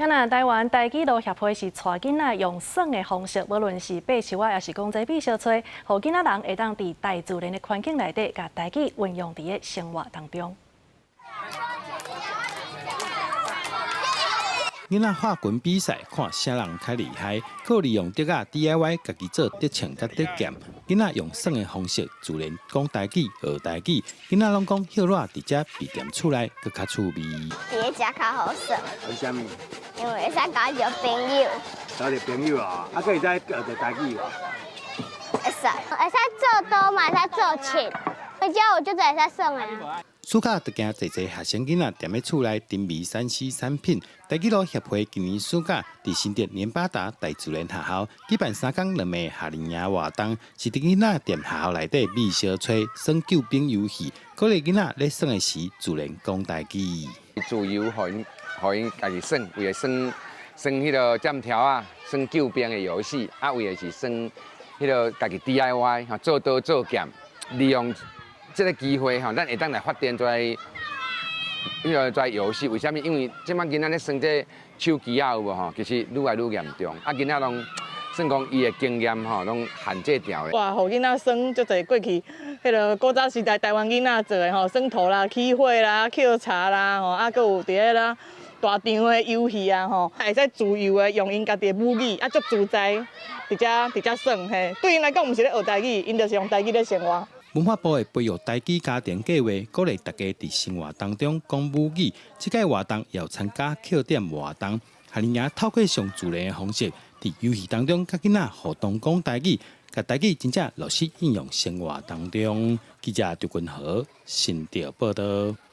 那台灣台語路協會是帶囡仔用耍的方式，無論是爬樹仔，抑是講這比相揣，予囡仔人會當佇大自然的環境內底，共台語運用佇咧生活當中。囡仔畫滾比賽，看啥人較厲害，閣利用竹仔 DIY 家己做竹槍佮竹劍。囡仔用耍的方式，自然講台語、學台語。囡仔攏講歇熱佇遮比踮厝內閣較趣味。佇遮較好耍。為啥物？因為會使交著朋友。交著朋友啊！啊，閣會使學著台語無？會使，會使做刀嘛，會使做槍。而且我就會使耍的。暑假就驚濟濟學生囡仔踮咧厝內沉迷3C 產品。台語路協會今年暑假佇新竹連巴達大自然學校舉辦三工兩暝夏令營活動，是佇囡仔踮學校內底覓相揣耍救兵遊戲，鼓勵囡仔咧耍的時自然講台語。自由，予𪜶予𪜶家己耍，為了耍耍彼个劍條仔，耍救兵的遊戲，啊，為的是耍彼个家己 DIY 吼，做刀做劍，利用這个機會吼，咱會當來發展出來彼个這遊戲。為啥物？因為這擺囡仔咧耍這手機仔有無吼？其實愈來愈嚴重。啊，囡仔攏算講伊的經驗吼，攏限制牢的。哇，予囡仔耍足濟過去，彼个古早時代台灣囡仔做的吼，耍塗啦、起火啦、抾柴啦，吼，啊，閣有佇咧啦大場的遊戲啊，吼，會使自由的用𪜶家己的母語，啊，足自在，佇遮佇遮耍嘿。對𪜶來講，毋是咧學台語，𪜶就是用台語咧生活。文化部的培育台語家庭計劃，鼓勵大家佇生活當中講母語。這屆活動也有參加扣點活動，夏令營透過上自然的方式，佇遊戲當中佮囡仔互動講台語，共台語真正落實應用生活當中。記者張君和新竹報導。